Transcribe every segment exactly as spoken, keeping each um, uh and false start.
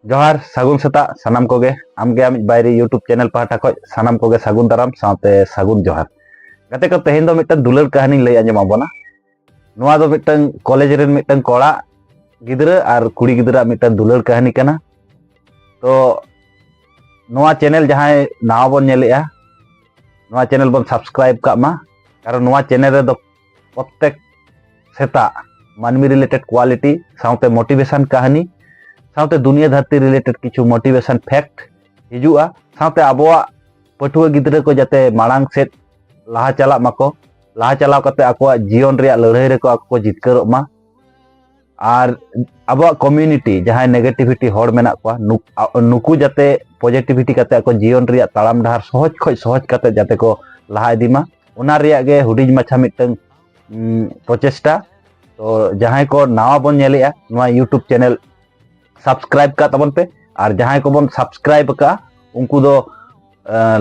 ᱡᱚᱦᱟᱨ, ᱥᱟᱹᱜᱩᱱ ᱥᱮᱛᱟᱜ ᱥᱟᱱᱟᱢ ᱠᱚᱜᱮ᱾ ᱟᱢᱜᱮ ᱟᱢᱤᱡ ᱵᱟᱭᱨᱤ YouTube ᱪᱮᱱᱮᱞ ᱯᱟᱦᱴᱟ ᱠᱷᱚᱱ ᱥᱟᱱᱟᱢ ᱠᱚᱜᱮ ᱥᱟᱹᱜᱩᱱ ᱫᱟᱨᱟᱢ ᱥᱟᱶᱛᱮ ᱥᱟᱹᱜᱩᱱ ᱡᱚᱦᱟᱨ᱾ ᱜᱟᱛᱮ ᱠᱚ, ᱛᱮᱦᱮᱧ ᱫᱚ ᱢᱤᱫᱴᱟᱝ ᱫᱩᱞᱟᱹᱲ ᱠᱟᱹᱦᱱᱤᱧ ᱞᱟᱹᱭ ᱟᱸᱡᱚᱢ ᱟᱵᱚᱱᱟ᱾ ᱱᱚᱣᱟ ᱫᱚ ᱢᱤᱫᱴᱟᱝ ᱠᱚᱞᱮᱡᱽ ᱨᱮᱱ ᱢᱤᱫᱴᱟᱝ ᱠᱚᱲᱟ ᱜᱤᱫᱽᱨᱟᱹ ᱟᱨ ᱠᱩᱲᱤ ᱜᱤᱫᱽᱨᱟᱹᱣᱟᱜ ᱢᱤᱫᱴᱟᱝ ᱫᱩᱞᱟᱹᱲ ᱠᱟᱹᱦᱱᱤ ᱠᱟᱱᱟ᱾ ᱛᱚ ᱱᱚᱣᱟ ᱪᱮᱱᱮᱞ ᱡᱟᱦᱟᱸᱭ ᱱᱟᱣᱟ ᱵᱚᱱ ᱧᱮᱞᱮᱜᱼᱟ, ᱱᱚᱣᱟ ᱪᱮᱱᱮᱞ ᱵᱚᱱ ᱥᱟᱵᱥᱠᱨᱟᱭᱤᱵ ᱠᱟᱜ ᱢᱟ, ᱠᱟᱨᱚᱱ ᱱᱚᱣᱟ ᱪᱮᱱᱮᱞ ᱨᱮᱫᱚ ᱯᱨᱚᱛᱮᱠ ᱥᱮᱛᱟᱜ ᱢᱟᱹᱱᱢᱤ ᱨᱤᱞᱮᱴᱮᱰ ᱠᱳᱣᱟᱞᱤᱴᱤ ᱥᱟᱶᱛᱮ ᱢᱳᱴᱤᱵᱷᱮᱥᱚᱱ ᱠᱟᱹᱦᱱᱤ ᱥᱟᱶᱛᱮ ᱫᱩᱱᱤᱭᱟᱹ ᱫᱷᱟᱹᱨᱛᱤ ᱨᱤᱞᱮᱴᱮᱰ ᱠᱤᱪᱷᱩ ᱢᱳᱴᱤᱵᱷᱮᱥᱚᱱ ᱯᱷᱮᱠᱴ ᱦᱤᱡᱩᱜᱼᱟ, ᱥᱟᱶᱛᱮ ᱟᱵᱚᱣᱟᱜ ᱯᱟᱹᱴᱷᱩᱣᱟᱹ ᱜᱤᱫᱽᱨᱟᱹ ᱠᱚ ᱡᱟᱛᱮ ᱢᱟᱲᱟᱝ ᱥᱮᱫ ᱞᱟᱦᱟ ᱪᱟᱞᱟᱜ ᱢᱟᱠᱚ, ᱞᱟᱦᱟ ᱪᱟᱞᱟᱣ ᱠᱟᱛᱮ ᱟᱠᱚᱣᱟᱜ ᱡᱤᱭᱚᱱ ᱨᱮᱭᱟᱜ ᱞᱟᱹᱲᱦᱟᱹᱭ ᱨᱮᱠᱚ ᱟᱠᱚ ᱠᱚ ᱡᱤᱛᱠᱟᱹᱨᱚᱜ ᱢᱟ᱾ ᱟᱨ ᱟᱵᱚᱣᱟᱜ ᱠᱚᱢᱤᱭᱩᱱᱤᱴᱤ ᱡᱟᱦᱟᱸᱭ ᱱᱮᱜᱮᱴᱤᱵᱷᱤᱴᱤ ᱦᱚᱲ ᱢᱮᱱᱟᱜ ᱠᱚᱣᱟ, ᱱᱩᱠ-, ᱟ-, ᱱᱩᱠᱩ ᱡᱟᱛᱮ ᱯᱚᱡᱤᱴᱤᱵᱷᱤᱴᱤ ᱠᱟᱛᱮ ᱟᱠᱚ ᱡᱤᱭᱚᱱ ᱨᱮᱭᱟᱜ ᱛᱟᱲᱟᱢ ᱰᱟᱦᱟᱨ ᱥᱚᱦᱚᱡᱽ ᱠᱷᱚᱡ ᱥᱚᱦᱚᱡᱽ ᱠᱟᱛᱮ ᱡᱟᱛᱮ ᱠᱚ ᱞᱟᱦᱟ ᱤᱫᱤ ᱢᱟ, ᱚᱱᱟ ᱨᱮᱭᱟᱜ ᱜᱮ ᱦᱩᱰᱤᱧ ᱢᱟᱪᱷᱟ ᱢᱤᱫᱴᱟᱝ, ᱩᱢ, ᱯᱨᱚᱪᱮᱥᱴᱟ᱾ ᱛᱚ ᱡᱟᱦᱟᱸᱭ ᱠᱚ ᱱᱟᱣᱟ ᱵᱚᱱ ᱧᱮᱞᱮᱜᱼᱟ, ᱱᱚᱣᱟ YouTube ᱪᱮᱱᱮᱞ ᱥᱟᱵᱥᱠᱨᱟᱭᱤᱵ ᱠᱟᱜ ᱛᱟᱵᱚᱱ ᱯᱮ, ᱟᱨ ᱡᱟᱦᱟᱸᱭ ᱠᱚᱵᱚᱱ ᱥᱟᱵᱥᱠᱨᱟᱭᱤᱵ ᱟᱠᱟᱫᱼᱟ ᱩᱱᱠᱩ ᱫᱚ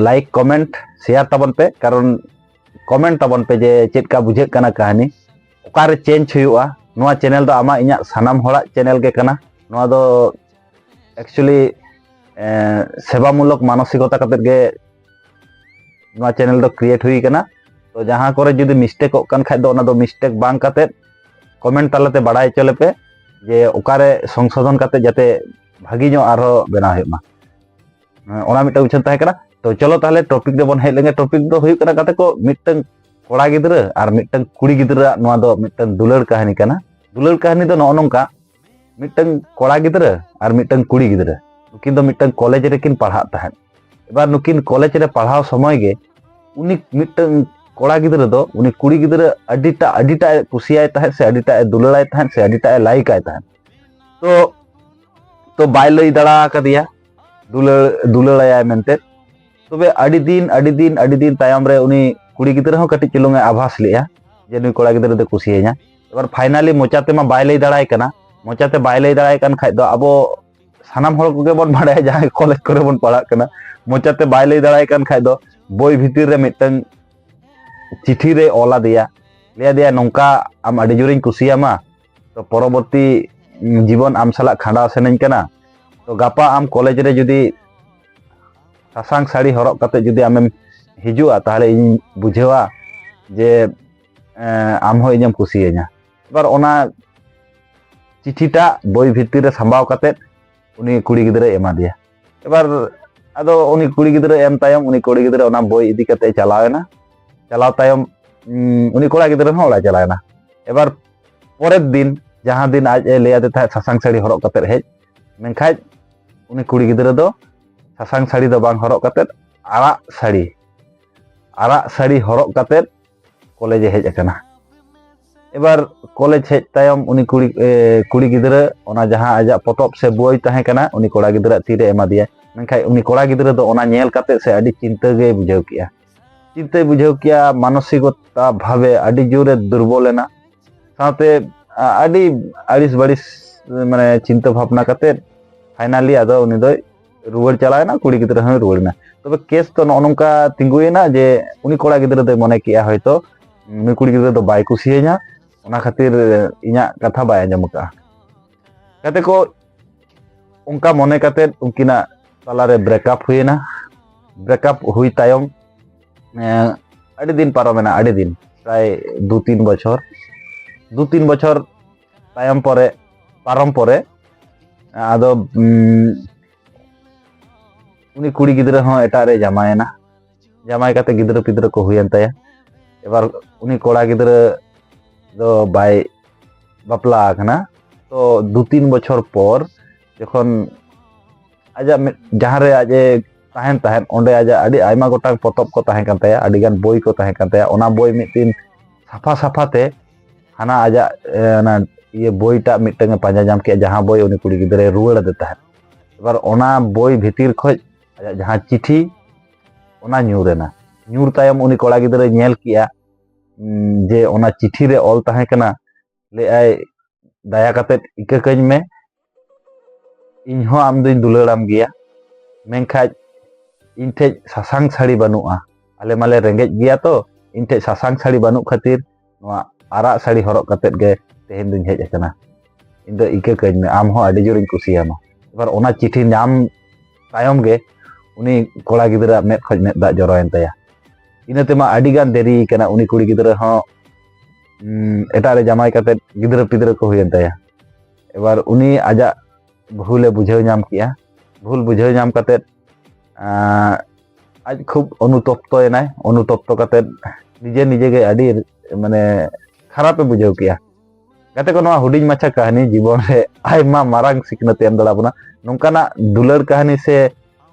ᱞᱟᱭᱤᱠ, ᱠᱚᱢᱮᱱᱴ, ᱥᱮᱭᱟᱨ ᱛᱟᱵᱚᱱ ᱯᱮ, ᱠᱟᱨᱚᱱ ᱠᱚᱢᱮᱱᱴ ᱛᱟᱵᱚᱱ ᱯᱮ ᱡᱮ ᱪᱮᱫ ᱞᱮᱠᱟ ᱵᱩᱡᱷᱟᱹᱜ ᱠᱟᱱᱟ ᱠᱟᱹᱦᱱᱤ, ᱚᱠᱟᱨᱮ ᱪᱮᱧᱡᱽ ᱦᱩᱭᱩᱜᱼᱟ᱾ ᱱᱚᱣᱟ ᱪᱮᱱᱮᱞ ᱫᱚ ᱟᱢᱟᱜ ᱤᱧᱟᱹᱜ ᱥᱟᱱᱟᱢ ᱦᱚᱲᱟᱜ ᱪᱮᱱᱮᱞ ᱜᱮ ᱠᱟᱱᱟ᱾ ᱱᱚᱣᱟ ᱫᱚ ᱮᱠᱪᱩᱭᱮᱞᱤ ᱥᱮᱵᱟᱢᱩᱞᱚᱠ ᱢᱟᱱᱚᱥᱤᱠᱚᱛᱟ ᱠᱟᱛᱮᱫ ᱜᱮ ᱱᱚᱣᱟ ᱪᱮᱱᱮᱞ ᱫᱚ ᱠᱨᱤᱭᱮᱴ ᱦᱩᱭ ᱠᱟᱱᱟ᱾ ᱛᱚ ᱡᱟᱦᱟᱸ ᱠᱚᱨᱮ ᱡᱩᱫᱤ ᱢᱤᱥᱴᱮᱠᱚᱜ ᱠᱟᱱ ᱠᱷᱟᱡ ᱫᱚ ᱚᱱᱟ ᱫᱚ ᱢᱤᱥᱴᱮᱠ ᱵᱟᱝ ᱠᱟᱛᱮᱫ ᱠᱚᱢᱮᱱᱴ ᱛᱟᱞᱟᱛᱮ ᱵᱟᱲᱟᱭ ᱦᱚᱪᱚ ᱞᱮᱯᱮ ᱡᱮ ᱚᱠᱟᱨᱮ ᱥᱚᱝᱥᱳᱫᱷᱚᱱ ᱠᱟᱛᱮᱫ ᱡᱟᱛᱮ ᱵᱷᱟᱹᱜᱤ ᱧᱚᱜ ᱟᱨᱦᱚᱸ ᱵᱮᱱᱟᱣ ᱦᱩᱭᱩᱜ ᱢᱟ᱾ ᱦᱮᱸ, ᱚᱱᱟ ᱢᱤᱫᱴᱟᱝ ᱩᱪᱷᱟᱹᱱ ᱛᱟᱦᱮᱸ ᱠᱟᱱᱟ᱾ ᱛᱚ ᱪᱚᱞᱚ ᱛᱟᱦᱞᱮ ᱴᱚᱯᱤᱠ ᱨᱮᱵᱚᱱ ᱦᱮᱡ ᱞᱮᱱᱜᱮ᱾ ᱴᱚᱯᱤᱠ ᱫᱚ ᱦᱩᱭᱩᱜ ᱠᱟᱱᱟ ᱜᱟᱛᱮ ᱠᱚ, ᱢᱤᱫᱴᱟᱝ ᱠᱚᱲᱟ ᱜᱤᱫᱽᱨᱟᱹ ᱟᱨ ᱢᱤᱫᱴᱟᱝ ᱠᱩᱲᱤ ᱜᱤᱫᱽᱨᱟᱹᱣᱟᱜ ᱱᱚᱣᱟ ᱫᱚ ᱢᱤᱫᱴᱟᱝ ᱫᱩᱞᱟᱹᱲ ᱠᱟᱹᱦᱱᱤ ᱠᱟᱱᱟ᱾ ᱫᱩᱞᱟᱹᱲ ᱠᱟᱹᱦᱱᱤ ᱫᱚ ᱱᱚᱜᱼᱚ ᱱᱚᱝᱠᱟ, ᱢᱤᱫᱴᱟᱝ ᱠᱚᱲᱟ ᱜᱤᱫᱽᱨᱟᱹ ᱟᱨ ᱢᱤᱫᱴᱟᱝ ᱠᱩᱲᱤ ᱜᱤᱫᱽᱨᱟᱹ, ᱱᱩᱠᱤᱱ ᱫᱚ ᱢᱤᱫᱴᱟᱝ ᱠᱚᱞᱮᱡᱽ ᱨᱮᱠᱤᱱ ᱯᱟᱲᱦᱟᱜ ᱛᱟᱦᱮᱸᱫ᱾ ᱮᱵᱟᱨ ᱱᱩᱠᱤᱱ ᱠᱚᱞᱮᱡᱽ ᱨᱮ ᱯᱟᱲᱦᱟᱣ ᱥᱚᱢᱚᱭ ᱜᱮ ᱩᱱᱤ ᱢᱤᱫᱴᱟᱝ ᱠᱚᱲᱟ ᱜᱤᱫᱽᱨᱟᱹ ᱫᱚ ᱩᱱᱤ ᱠᱩᱲᱤ ᱜᱤᱫᱽᱨᱟᱹ ᱟᱹᱰᱤᱴᱟᱜ, ᱟᱹᱰᱤᱴᱟᱜ ᱮ ᱠᱩᱥᱤᱭᱟᱭ ᱛᱟᱦᱮᱸᱫ ᱥᱮ ᱟᱹᱰᱤᱴᱟᱜ ᱮ ᱫᱩᱞᱟᱹᱲᱟᱭ ᱛᱟᱦᱮᱸᱫ ᱥᱮ ᱟᱹᱰᱤᱴᱟᱜ ᱮ ᱞᱟᱭᱤᱠᱟᱭ ᱛᱟᱦᱮᱸᱫ᱾ ᱛᱚ, ᱛᱚ ᱵᱟᱭ ᱞᱟᱹᱭ ᱫᱟᱲᱮ ᱟᱠᱟᱫᱮᱭᱟ ᱫᱩᱞᱟᱹᱲ, ᱫᱩᱞᱟᱹᱲᱟᱭᱟᱭ ᱢᱮᱱᱛᱮ᱾ ᱛᱚᱵᱮ ᱟᱹᱰᱤ ᱫᱤᱱ, ᱟᱹᱰᱤ ᱫᱤᱱ, ᱟᱹᱰᱤ ᱫᱤᱱ ᱛᱟᱭᱚᱢ ᱨᱮ ᱩᱱᱤ ᱠᱩᱲᱤ ᱜᱤᱫᱽᱨᱟᱹ ᱦᱚᱸ ᱠᱟᱹᱴᱤᱡ ᱪᱩᱞᱩᱝ ᱮ ᱟᱵᱷᱟᱥ ᱞᱮᱜᱼᱟ ᱡᱮ ᱱᱩᱭ ᱠᱚᱲᱟ ᱜᱤᱫᱽᱨᱟᱹ ᱫᱚ ᱠᱩᱥᱤᱭᱟᱹᱧᱟ᱾ ᱮᱵᱟᱨ ᱯᱷᱟᱭᱱᱟᱞᱤ ᱢᱚᱪᱟᱛᱮ ᱢᱟ ᱵᱟᱭ ᱞᱟᱹᱭ ᱫᱟᱲᱮᱭᱟᱭ ᱠᱟᱱᱟ᱾ ᱢᱚᱪᱟᱛᱮ ᱵᱟᱭ ᱞᱟᱹᱭ ᱫᱟᱲᱮᱭᱟᱭ ᱠᱟᱱ ᱠᱷᱟᱡ ᱫᱚ ᱟᱵᱚ ᱥᱟᱱᱟᱢ ᱦᱚᱲ ᱠᱚᱜᱮ ᱵᱚᱱ ᱵᱟᱲᱟᱭᱟ, ᱡᱟᱦᱟᱸᱭ ᱠᱚᱞᱮᱡᱽ ᱠᱚᱨᱮ ᱵᱚᱱ ᱯᱟᱲᱦᱟᱜ ᱠᱟᱱᱟ, ᱢᱚᱪᱟᱛᱮ ᱵᱟᱭ ᱞᱟᱹᱭ ᱫᱟᱲᱮᱭᱟᱭ ᱠᱟᱱ ᱠᱷᱟᱡ ᱫᱚ ᱵᱳᱭ ᱵᱷᱤᱛᱤᱨ ᱨᱮ ᱢᱤᱫᱴᱟᱝ ᱪᱤᱴᱷᱤ ᱨᱮ ᱚᱞ ᱟᱫᱮᱭᱟ, ᱞᱟᱹᱭ ᱟᱫᱮᱭᱟ, "ᱱᱚᱝᱠᱟ ᱟᱢ ᱟᱹᱰᱤ ᱡᱳᱨᱤᱧ ᱠᱩᱥᱤᱭᱟᱢᱟ, ᱛᱚ ᱯᱚᱨᱚᱵᱚᱨᱛᱤ ᱡᱤᱵᱚᱱ ᱟᱢ ᱥᱟᱞᱟᱜ ᱠᱷᱟᱸᱰᱟᱣ ᱥᱟᱱᱟᱧ ᱠᱟᱱᱟ, ᱛᱚ ᱜᱟᱯᱟ ᱟᱢ ᱠᱚᱞᱮᱡᱽ ᱨᱮ ᱡᱩᱫᱤ ᱥᱟᱥᱟᱝ ᱥᱟᱹᱲᱤ ᱦᱚᱨᱚᱜ ᱠᱟᱛᱮ ᱡᱩᱫᱤ ᱟᱢᱮᱢ ᱦᱤᱡᱩᱜᱼᱟ, ᱛᱟᱦᱚᱞᱮ ᱤᱧ ᱵᱩᱡᱷᱟᱹᱣᱟ ᱡᱮ ᱮᱸ, ᱟᱢ ᱦᱚᱸ ᱤᱧᱮᱢ ᱠᱩᱥᱤᱭᱟᱹᱧᱟ᱾ ᱮᱵᱟᱨ ᱚᱱᱟ ᱪᱤᱴᱷᱤᱴᱟᱜ ᱵᱳᱭ ᱵᱷᱤᱛᱤᱨ ᱨᱮ ᱥᱟᱢᱵᱟᱣ ᱠᱟᱛᱮ ᱩᱱᱤ ᱠᱩᱲᱤ ᱜᱤᱫᱽᱨᱟᱹᱭ ᱮᱢᱟ ᱫᱮᱭᱟ᱾ ᱮᱵᱟᱨ ᱟᱫᱚ ᱩᱱᱤ ᱠᱩᱲᱤ ᱜᱤᱫᱽᱨᱟᱹ ᱮᱢ ᱛᱟᱭᱚᱢ ᱩᱱᱤ ᱠᱩᱲᱤ ᱜᱤᱫᱽᱨᱟᱹ ᱚᱱᱟ ᱵᱳᱭ ᱤᱫᱤ ᱠᱟᱛᱮ ᱪᱟᱞᱟᱣ ᱮᱱᱟ᱾ ᱪᱟᱞᱟᱣ ᱛᱟᱭᱚᱢ ᱩᱱᱤ ᱠᱚᱲᱟ ᱜᱤᱫᱽᱨᱟᱹ ᱦᱚᱸ ᱚᱲᱟᱜ ᱪᱟᱞᱟᱣ ᱮᱱᱟ᱾ ᱮᱵᱟᱨ ᱯᱚᱨᱮᱨ ᱫᱤᱱ, ᱡᱟᱦᱟᱸ ᱫᱤᱱ ᱟᱡ ᱮ ᱞᱟᱹᱭ ᱟᱫᱮ ᱛᱟᱦᱮᱸᱫ ᱥᱟᱥᱟᱝ ᱥᱟᱹᱲᱤ ᱦᱚᱨᱚᱜ ᱠᱟᱛᱮ ᱦᱮᱡ, ᱢᱮᱱᱠᱷᱟᱡ ᱩᱱᱤ ᱠᱩᱲᱤ ᱜᱤᱫᱽᱨᱟᱹ ᱫᱚ ᱥᱟᱥᱟᱝ ᱥᱟᱹᱲᱤ ᱫᱚ ᱵᱟᱝ ᱦᱚᱨᱚᱜ ᱠᱟᱛᱮ ᱟᱨᱟᱜ ᱥᱟᱹᱲᱤ, ᱟᱨᱟᱜ ᱥᱟᱹᱲᱤ ᱦᱚᱨᱚᱜ ᱠᱟᱛᱮ ᱠᱚᱞᱮᱡᱽ ᱮ ᱦᱮᱡ ᱟᱠᱟᱱᱟ᱾ ᱮᱵᱟᱨ ᱠᱚᱞᱮᱡᱽ ᱦᱮᱡ ᱛᱟᱭᱚᱢ ᱩᱱᱤ ᱠᱩᱲᱤ ᱮ, ᱠᱩᱲᱤ ᱜᱤᱫᱽᱨᱟᱹ ᱚᱱᱟ ᱡᱟᱦᱟᱸ ᱟᱡᱟᱜ ᱯᱚᱛᱚᱵ ᱥᱮ ᱵᱳᱭ ᱛᱟᱦᱮᱸ ᱠᱟᱱᱟ, ᱩᱱᱤ ᱠᱚᱲᱟ ᱜᱤᱫᱽᱨᱟᱹ ᱛᱤᱨᱮ ᱮᱢᱟ ᱫᱮᱭᱟ᱾ ᱢᱮᱱᱠᱷᱟᱱ ᱩᱱᱤ ᱠᱚᱲᱟ ᱜᱤᱫᱽᱨᱟᱹ ᱫᱚ ᱚᱱᱟ ᱧᱮᱞ ᱠᱟᱛᱮ ᱥᱮ ᱟᱹᱰᱤ ᱪᱤᱱᱛᱟᱹ ᱜᱮᱭ ᱵᱩᱡᱷᱟᱹᱣ ᱠᱮᱜᱼᱟ᱾ ᱪᱤᱱᱛᱟᱹᱭ ᱵᱩᱡᱷᱟᱹᱣ ᱠᱮᱜᱼᱟ, ᱢᱟᱱᱚᱥᱤᱠᱚᱛᱟ ᱵᱷᱟᱵᱮ ᱟᱹᱰᱤ ᱡᱳᱨᱮ ᱫᱩᱨᱵᱚᱞ ᱮᱱᱟ᱾ ᱥᱟᱶᱛᱮ ᱟ- ᱟᱹᱰᱤ ᱟᱹᱲᱤᱥ ᱵᱟᱹᱲᱤᱥ, ᱢᱟᱱᱮ, ᱪᱤᱱᱛᱟᱹ ᱵᱷᱟᱵᱽᱱᱟ ᱠᱟᱛᱮ ᱯᱷᱟᱭᱱᱟᱞᱤ ᱟᱫᱚ ᱩᱱᱤ ᱫᱚᱭ ᱨᱩᱣᱟᱹᱲ ᱪᱟᱞᱟᱣ ᱮᱱᱟ, ᱠᱩᱲᱤ ᱜᱤᱫᱽᱨᱟᱹ ᱦᱚᱸᱭ ᱨᱩᱣᱟᱹᱲ ᱮᱱᱟ᱾ ᱛᱚᱵᱮ ᱠᱮᱥ ᱫᱚ ᱱᱚᱜᱼᱚ ᱱᱚᱝᱠᱟ ᱛᱤᱸᱜᱩᱭᱮᱱᱟ ᱡᱮ ᱩᱱᱤ ᱠᱚᱲᱟ ᱜᱤᱫᱽᱨᱟᱹ ᱫᱚᱭ ᱢᱚᱱᱮ ᱠᱮᱜᱼᱟ ᱦᱚᱭᱛᱚ ᱱᱩᱭ ᱠᱩᱲᱤ ᱜᱤᱫᱽᱨᱟᱹ ᱫᱚ ᱵᱟᱭ ᱠᱩᱥᱤᱭᱟᱹᱧᱟ, ᱚᱱᱟ ᱠᱷᱟᱹᱛᱤᱨ ᱤᱧᱟᱹᱜ ᱠᱟᱛᱷᱟ ᱵᱟᱭ ᱟᱸᱡᱚᱢ ᱟᱠᱟᱫᱼᱟ᱾ ᱜᱟᱛᱮ ᱠᱚ, ᱚᱱᱠᱟ ᱢᱚᱱᱮ ᱠᱟᱛᱮ ᱩᱱᱠᱤᱱᱟᱜ ᱛᱟᱞᱟᱨᱮ ᱵᱨᱮᱠᱟᱯ ᱦᱩᱭᱮᱱᱟ᱾ ᱵᱨᱮᱠᱟᱯ ᱦᱩᱭ ᱛᱟᱭᱚᱢ ᱮᱸ, ᱟᱹᱰᱤ ᱫᱤᱱ ᱯᱟᱨᱚᱢᱮᱱᱟ, ᱟᱹᱰᱤ ᱫᱤᱱ, ᱯᱨᱟᱭ ᱫᱩ ᱛᱤᱱ ᱵᱚᱪᱷᱚᱨ᱾ ᱫᱩ ᱛᱤᱱ ᱵᱚᱪᱷᱚᱨ ᱛᱟᱭᱚᱢ ᱯᱚᱨᱮ, ᱯᱟᱨᱚᱢ ᱯᱚᱨᱮ, ᱟᱫᱚ ᱩᱱᱤ ᱠᱩᱲᱤ ᱜᱤᱫᱽᱨᱟᱹ ᱦᱚᱸ ᱮᱴᱟᱜ ᱨᱮ ᱡᱟᱶᱟᱭᱮᱱᱟ᱾ ᱡᱟᱶᱟᱭ ᱠᱟᱛᱮ ᱜᱤᱫᱽᱨᱟᱹ ᱯᱤᱫᱽᱨᱟᱹ ᱠᱚ ᱦᱩᱭᱮᱱ ᱛᱟᱭᱟ᱾ ᱮᱵᱟᱨ ᱩᱱᱤ ᱠᱚᱲᱟ ᱜᱤᱫᱽᱨᱟᱹ ᱫᱚ ᱵᱟᱭ ᱵᱟᱯᱞᱟ ᱟᱠᱟᱱᱟ᱾ ᱛᱚ ᱫᱩ ᱛᱤᱱ ᱵᱚᱪᱷᱚᱨ ᱯᱚᱨ ᱡᱚᱠᱷᱚᱱ ᱟᱡᱟᱜ ᱢᱤᱫ, ᱡᱟᱦᱟᱸ ᱨᱮ ᱟᱡ ᱮ ᱛᱟᱦᱮᱱ ᱛᱟᱦᱮᱸᱫ, ᱚᱸᱰᱮ ᱟᱡᱟᱜ ᱟᱹᱰᱤ ᱟᱭᱢᱟ ᱜᱚᱴᱟᱝ ᱯᱚᱛᱚᱵ ᱠᱚ ᱛᱟᱦᱮᱸ ᱠᱟᱱ ᱛᱟᱭᱟ, ᱟᱹᱰᱤ ᱜᱟᱱ ᱵᱳᱭ ᱠᱚ ᱛᱟᱦᱮᱸ ᱠᱟᱱ ᱛᱟᱭᱟ᱾ ᱚᱱᱟ ᱵᱳᱭ ᱢᱤᱫ ᱫᱤᱱ ᱥᱟᱯᱷᱟ ᱥᱟᱯᱷᱟ ᱛᱮ ᱦᱟᱱᱟ ᱟᱡᱟᱜ ᱮ, ᱚᱱᱟ ᱤᱭᱟᱹ ᱵᱳᱭᱴᱟᱜ ᱢᱤᱫᱴᱟᱝ ᱮ ᱯᱟᱸᱡᱟ ᱧᱟᱢ ᱠᱮᱜᱼᱟ, ᱡᱟᱦᱟᱸ ᱵᱳᱭ ᱩᱱᱤ ᱠᱩᱲᱤ ᱜᱤᱫᱽᱨᱟᱹᱭ ᱨᱩᱣᱟᱹᱲ ᱟᱫᱮ ᱛᱟᱦᱮᱸᱫ᱾ ᱮᱵᱟᱨ ᱚᱱᱟ ᱵᱳᱭ ᱵᱷᱤᱛᱤᱨ ᱠᱷᱚᱡ ᱟᱡᱟᱜ ᱡᱟᱦᱟᱸ ᱪᱤᱴᱷᱤ, ᱚᱱᱟ ᱧᱩᱨ ᱮᱱᱟ᱾ ᱧᱩᱨ ᱛᱟᱭᱚᱢ ᱩᱱᱤ ᱠᱚᱲᱟ ᱜᱤᱫᱽᱨᱟᱹᱭ ᱧᱮᱞ ᱠᱮᱜᱼᱟ ᱡᱮ ᱚᱱᱟ ᱪᱤᱴᱷᱤ ᱨᱮ ᱚᱞ ᱛᱟᱦᱮᱸ ᱠᱟᱱᱟ, ᱞᱟᱹᱭᱟᱭ, "ᱫᱟᱭᱟ ᱠᱟᱛᱮᱫ ᱤᱠᱟᱹ ᱠᱟᱹᱧ ᱢᱮ, ᱤᱧ ᱦᱚᱸ ᱟᱢ ᱫᱩᱧ ᱫᱩᱞᱟᱹᱲᱟᱢ ᱜᱮᱭᱟ, ᱢᱮᱱᱠᱷᱟᱡ ᱤᱧ ᱴᱷᱮᱡ ᱥᱟᱥᱟᱝ ᱥᱟᱹᱲᱤ ᱵᱟᱹᱱᱩᱜᱼᱟ, ᱟᱞᱮ ᱢᱟᱞᱮ ᱨᱮᱸᱜᱮᱡ ᱜᱮᱭᱟ, ᱛᱚ ᱤᱧ ᱴᱷᱮᱡ ᱥᱟᱥᱟᱝ ᱥᱟᱹᱲᱤ ᱵᱟᱹᱱᱩᱜ ᱠᱷᱟᱹᱛᱤᱨ ᱱᱚᱣᱟ ᱟᱨᱟᱜ ᱥᱟᱹᱲᱤ ᱦᱚᱨᱚᱜ ᱠᱟᱛᱮᱫ ᱜᱮ ᱛᱮᱦᱮᱧ ᱫᱩᱧ ᱦᱮᱡ ᱟᱠᱟᱱᱟ᱾ ᱤᱧ ᱫᱚ ᱤᱠᱟᱹ ᱠᱟᱹᱧ ᱢᱮ, ᱟᱢ ᱦᱚᱸ ᱟᱹᱰᱤ ᱡᱳᱨᱤᱧ ᱠᱩᱥᱤᱭᱟᱢᱟ᱾" ᱮᱵᱟᱨ ᱚᱱᱟ ᱪᱤᱴᱷᱤ ᱧᱟᱢ ᱛᱟᱭᱚᱢ ᱜᱮ ᱩᱱᱤ ᱠᱚᱲᱟ ᱜᱤᱫᱽᱨᱟᱹᱣᱟᱜ ᱢᱮᱫ ᱠᱷᱚᱱ ᱢᱮᱫ ᱫᱟᱜ ᱡᱚᱨᱚᱭᱮᱱ ᱛᱟᱭᱟ᱾ ᱤᱱᱟᱹ ᱛᱮᱢᱟ ᱟᱹᱰᱤ ᱜᱟᱱ ᱫᱮᱨᱤ ᱠᱟᱱᱟ, ᱩᱱᱤ ᱠᱩᱲᱤ ᱜᱤᱫᱽᱨᱟᱹ ᱦᱚᱸ ᱩᱢ, ᱮᱴᱟᱜ ᱨᱮ ᱡᱟᱶᱟᱭ ᱠᱟᱛᱮ ᱜᱤᱫᱽᱨᱟᱹ ᱯᱤᱫᱽᱨᱟᱹ ᱠᱚ ᱦᱩᱭᱮᱱ ᱛᱟᱭᱟ᱾ ᱮᱵᱟᱨ ᱩᱱᱤ ᱟᱡᱟᱜ ᱵᱷᱩᱞᱮ ᱵᱩᱡᱷᱟᱹᱣ ᱧᱟᱢ ᱠᱮᱜᱼᱟ᱾ ᱵᱷᱩᱞ ᱵᱩᱡᱷᱟᱹᱣ ᱧᱟᱢ ᱠᱟᱛᱮ ᱟᱡ ᱠᱷᱩᱵ ᱚᱱᱩᱛᱚᱯᱛᱚᱭᱮᱱᱟᱭ᱾ ᱚᱱᱩᱛᱚᱯᱛᱚ ᱠᱟᱛᱮ ᱱᱤᱡᱮ ᱱᱤᱡᱮ ᱜᱮ ᱟᱹᱰᱤ ᱢᱟᱱᱮ ᱠᱷᱟᱨᱟᱯᱮ ᱵᱩᱡᱷᱟᱹᱣ ᱠᱮᱜᱼᱟ᱾ ᱜᱟᱛᱮ ᱠᱚ, ᱱᱚᱣᱟ ᱦᱩᱰᱤᱧ ᱢᱟᱪᱷᱟ ᱠᱟᱹᱦᱱᱤ ᱡᱤᱵᱚᱱ ᱨᱮ ᱟᱭᱢᱟ ᱢᱟᱨᱟᱝ ᱥᱤᱠᱷᱱᱟᱹᱛ ᱮ ᱮᱢ ᱫᱟᱲᱮ ᱟᱵᱚᱱᱟ᱾ ᱱᱚᱝᱠᱟᱱᱟᱜ ᱫᱩᱞᱟᱹᱲ ᱠᱟᱹᱦᱱᱤ ᱥᱮ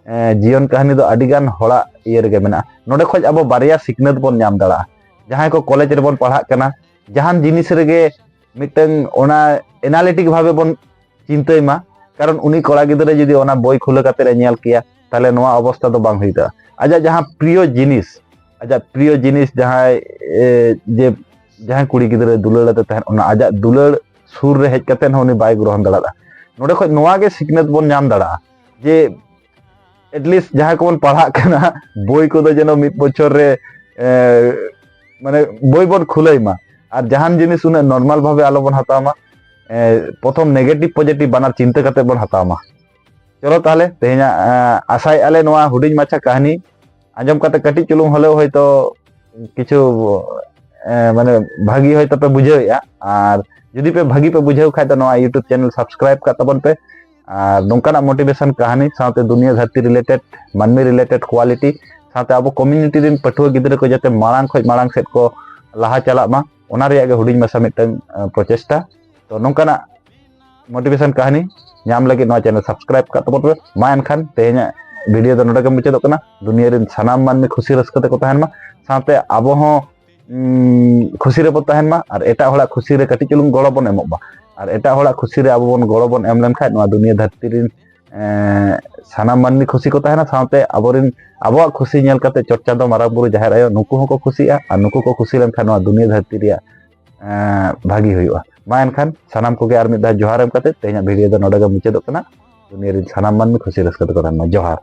ᱮ, ᱡᱤᱭᱚᱱ ᱠᱟᱹᱦᱱᱤ ᱫᱚ ᱟᱹᱰᱤ ᱜᱟᱱ ᱦᱚᱲᱟᱜ ᱤᱭᱟᱹ ᱨᱮᱜᱮ ᱢᱮᱱᱟᱜᱼᱟ᱾ ᱱᱚᱰᱮ ᱠᱷᱚᱱ ᱟᱵᱚ ᱵᱟᱨᱭᱟ ᱥᱤᱠᱷᱱᱟᱹᱛ ᱵᱚᱱ ᱧᱟᱢ ᱫᱟᱲᱮᱭᱟᱜᱼᱟ᱾ ᱡᱟᱦᱟᱸᱭ ᱠᱚ ᱠᱚᱞᱮᱡᱽ ᱨᱮᱵᱚᱱ ᱯᱟᱲᱦᱟᱜ ᱠᱟᱱᱟ, ᱡᱟᱦᱟᱱ ᱡᱤᱱᱤᱥ ᱨᱮᱜᱮ ᱢᱤᱫᱴᱟᱝ ᱚᱱᱟ ᱮᱱᱟᱞᱤᱴᱤᱠ ᱵᱷᱟᱵᱮ ᱵᱚᱱ ᱪᱤᱱᱛᱟᱹᱭ ᱢᱟ᱾ ᱠᱟᱨᱚᱱ ᱩᱱᱤ ᱠᱚᱲᱟ ᱜᱤᱫᱽᱨᱟᱹ ᱡᱩᱫᱤ ᱚᱱᱟ ᱵᱳᱭ ᱠᱷᱩᱞᱟᱹ ᱠᱟᱛᱮ ᱮ ᱧᱮᱞ ᱠᱮᱭᱟ, ᱛᱟᱦᱚᱞᱮ ᱱᱚᱣᱟ ᱚᱵᱚᱥᱛᱟ ᱫᱚ ᱵᱟᱝ ᱦᱩᱭ ᱠᱚᱜᱼᱟ᱾ ᱟᱡᱟᱜ ᱡᱟᱦᱟᱸ ᱯᱨᱤᱭᱚ ᱡᱤᱱᱤᱥ, ᱟᱡᱟᱜ ᱯᱨᱤᱭᱚ ᱡᱤᱱᱤᱥ ᱡᱟᱦᱟᱸᱭ ᱮ, ᱡᱮ ᱡᱟᱦᱟᱸᱭ ᱠᱩᱲᱤ ᱜᱤᱫᱽᱨᱟᱹ ᱫᱩᱞᱟᱹᱲ ᱟᱛᱮ ᱛᱟᱦᱮᱱ, ᱚᱱᱟ ᱟᱡᱟᱜ ᱫᱩᱞᱟᱹᱲ ᱥᱩᱨ ᱨᱮ ᱦᱮᱡ ᱠᱟᱛᱮ ᱦᱚᱸ ᱩᱱᱤ ᱵᱟᱭ ᱜᱨᱚᱦᱚᱱ ᱫᱟᱲᱮᱭᱟᱜᱼᱟ᱾ ᱱᱚᱰᱮ ᱠᱷᱚᱱ ᱱᱚᱣᱟ ᱜᱮ ᱥᱤᱠᱷᱱᱟᱹᱛ ᱵᱚᱱ ᱧᱟᱢ ᱫᱟᱲᱮᱭᱟᱜᱼᱟ ᱡᱮ ᱮᱴᱞᱤᱥᱴ ᱡᱟᱦᱟᱸᱭ ᱠᱚᱵᱚᱱ ᱯᱟᱲᱦᱟᱜ ᱠᱟᱱᱟ, ᱵᱳᱭ ᱠᱚᱫᱚ ᱡᱮᱱᱚ ᱢᱤᱫ ᱵᱚᱪᱷᱚᱨ ᱨᱮ ᱮ, ᱢᱟᱱᱮ ᱵᱳᱭ ᱵᱚᱱ ᱠᱷᱩᱞᱟᱹᱭ ᱢᱟ᱾ ᱟᱨ ᱡᱟᱦᱟᱱ ᱡᱤᱱᱤᱥ ᱩᱱᱟᱹᱜ ᱱᱚᱨᱢᱟᱞ ᱵᱷᱟᱵᱮ ᱟᱞᱚᱵᱚᱱ ᱦᱟᱛᱟᱣ ᱢᱟ᱾ ᱮ, ᱯᱨᱚᱛᱷᱚᱢ ᱱᱮᱜᱮᱴᱤᱵᱷ ᱯᱚᱡᱮᱴᱤᱵᱷ ᱵᱟᱱᱟᱨ ᱪᱤᱱᱛᱟᱹ ᱠᱟᱛᱮ ᱵᱚᱱ ᱦᱟᱛᱟᱣ ᱢᱟ᱾ ᱪᱚᱞᱚ ᱛᱟᱦᱚᱞᱮ ᱛᱮᱦᱮᱧᱟᱜ ᱮ, ᱟᱥᱟᱭᱮᱫᱼᱟ ᱞᱮ ᱱᱚᱣᱟ ᱦᱩᱰᱤᱧ ᱢᱟᱪᱷᱟ ᱠᱟᱹᱦᱱᱤ ᱟᱸᱡᱚᱢ ᱠᱟᱛᱮ ᱠᱟᱹᱴᱤᱡ ᱪᱩᱞᱩᱝ ᱦᱚᱞᱮᱣ ᱦᱚᱭᱛᱳ ᱠᱤᱪᱷᱩ ᱮ, ᱢᱟᱱᱮ ᱵᱷᱟᱹᱜᱤ ᱦᱚᱭᱛᱳ ᱯᱮ ᱵᱩᱡᱷᱟᱹᱣᱮᱫᱼᱟ᱾ ᱟᱨ ᱡᱩᱫᱤ ᱯᱮ ᱵᱷᱟᱹᱜᱤ ᱯᱮ ᱵᱩᱡᱷᱟᱹᱣ ᱠᱷᱟᱡ ᱫᱚ ᱱᱚᱣᱟ YouTube ᱪᱮᱱᱮᱞ ᱥᱟᱵᱥᱠᱨᱟᱭᱤᱵ ᱠᱟᱜ ᱛᱟᱵᱚᱱ ᱯᱮ᱾ ᱟᱨ ᱱᱚᱝᱠᱟᱱᱟᱜ ᱢᱳᱴᱤᱵᱷᱮᱥᱚᱱ ᱠᱟᱹᱦᱱᱤ ᱥᱟᱶᱛᱮ ᱫᱩᱱᱤᱭᱟᱹ ᱫᱷᱟᱹᱨᱛᱤ ᱨᱤᱞᱮᱴᱮᱰ, ᱢᱟᱹᱱᱢᱤ ᱨᱤᱞᱮᱴᱮᱰ ᱠᱳᱣᱟᱞᱤᱴᱤ ᱥᱟᱶᱛᱮ ᱟᱵᱚ ᱠᱚᱢᱤᱭᱩᱱᱤᱴᱤ ᱨᱮᱱ ᱯᱟᱹᱴᱷᱩᱣᱟᱹ ᱜᱤᱫᱽᱨᱟᱹ ᱠᱚ ᱡᱟᱛᱮ ᱢᱟᱲᱟᱝ ᱠᱷᱚᱱ ᱢᱟᱲᱟᱝ ᱥᱮᱫ ᱠᱚ ᱞᱟᱦᱟ ᱪᱟᱞᱟᱜ ᱢᱟ, ᱚᱱᱟ ᱨᱮᱭᱟᱜ ᱜᱮ ᱦᱩᱰᱤᱧ ᱢᱟᱪᱷᱟ ᱢᱤᱫᱴᱟᱝ ᱮ, ᱯᱨᱚᱪᱮᱥᱴᱟ᱾ ᱛᱚ ᱱᱚᱝᱠᱟᱱᱟᱜ ᱢᱳᱴᱤᱵᱷᱮᱥᱚᱱ ᱠᱟᱹᱦᱱᱤ ᱧᱟᱢ ᱞᱟᱹᱜᱤᱫ ᱱᱚᱣᱟ ᱪᱮᱱᱮᱞ ᱥᱟᱵᱥᱠᱨᱟᱭᱤᱵ ᱠᱟᱜ ᱛᱟᱵᱚᱱ ᱯᱮ᱾ ᱢᱟ ᱮᱱᱠᱷᱟᱱ ᱛᱮᱦᱮᱧᱟᱜ ᱵᱷᱤᱰᱤᱭᱳ ᱫᱚ ᱱᱚᱰᱮ ᱜᱮ ᱢᱩᱪᱟᱹᱫᱚᱜ ᱠᱟᱱᱟ᱾ ᱫᱩᱱᱤᱭᱟᱹ ᱨᱮᱱ ᱥᱟᱱᱟᱢ ᱢᱟᱹᱱᱢᱤ ᱠᱷᱩᱥᱤ ᱨᱟᱹᱥᱠᱟᱹ ᱛᱮᱠᱚ ᱛᱟᱦᱮᱱ ᱢᱟ, ᱥᱟᱶᱛᱮ ᱟᱵᱚ ᱦᱚᱸ ᱩᱢ, ᱠᱷᱩᱥᱤ ᱨᱮᱵᱚ ᱛᱟᱦᱮᱱ ᱢᱟ᱾ ᱟᱨ ᱮᱴᱟᱜ ᱦᱚᱲᱟᱜ ᱠᱷᱩᱥᱤ ᱨᱮ ᱠᱟᱹᱴᱤᱡ ᱪᱩᱞᱩᱝ ᱜᱚᱲᱚ ᱵᱚᱱ ᱮᱢᱚᱜ ᱢᱟ᱾ ᱟᱨ ᱮᱴᱟᱜ ᱦᱚᱲᱟᱜ ᱠᱷᱩᱥᱤ ᱨᱮ ᱟᱵᱚ ᱵᱚᱱ ᱜᱚᱲᱚ ᱵᱚᱱ ᱮᱢ ᱞᱮᱱᱠᱷᱟᱱ ᱱᱚᱣᱟ ᱫᱩᱱᱤᱭᱟᱹ ᱫᱷᱟᱹᱨᱛᱤ ᱨᱮᱱ ᱮ, ᱥᱟᱱᱟᱢ ᱢᱟᱹᱱᱢᱤ ᱠᱷᱩᱥᱤ ᱠᱚ ᱛᱟᱦᱮᱱᱟ, ᱥᱟᱶᱛᱮ ᱟᱵᱚᱨᱮᱱ ᱟᱵᱚᱣᱟᱜ ᱠᱷᱩᱥᱤ ᱧᱮᱞ ᱠᱟᱛᱮ ᱪᱚᱴ ᱪᱟᱸᱫᱚ ᱢᱟᱨᱟᱝ ᱵᱩᱨᱩ ᱡᱟᱦᱮᱨ ᱟᱭᱳ ᱱᱩᱠᱩ ᱦᱚᱸᱠᱚ ᱠᱷᱩᱥᱤᱜᱼᱟ᱾ ᱟᱨ ᱱᱩᱠᱩ ᱠᱚ ᱠᱷᱩᱥᱤ ᱞᱮᱱᱠᱷᱟᱱ ᱱᱚᱣᱟ ᱫᱩᱱᱤᱭᱟᱹ ᱫᱷᱟᱹᱨᱛᱤ ᱨᱮᱭᱟᱜ ᱮ, ᱵᱷᱟᱹᱜᱤ ᱦᱩᱭᱩᱜᱼᱟ᱾ ᱢᱟ ᱮᱱᱠᱷᱟᱱ ᱥᱟᱱᱟᱢ ᱠᱚᱜᱮ ᱟᱨ ᱢᱤᱫ ᱫᱷᱟᱣ ᱡᱚᱦᱟᱨ ᱮᱢ ᱠᱟᱛᱮ ᱛᱮᱦᱮᱧᱟᱜ ᱵᱷᱤᱰᱤᱭᱳ ᱫᱚ ᱱᱚᱰᱮ ᱜᱮ ᱢᱩᱪᱟᱹᱫᱚᱜ ᱠᱟᱱᱟ᱾ ᱫᱩᱱᱤᱭᱟᱹ ᱨᱮᱱ ᱥᱟᱱᱟᱢ ᱢᱟᱹᱱᱢᱤ ᱠᱷᱩᱥᱤ ᱨᱟᱹᱥᱠᱟᱹ ᱛᱮᱠᱚ ᱛᱟᱦᱮᱱ ᱢᱟ᱾ ᱡᱚᱦᱟᱨ᱾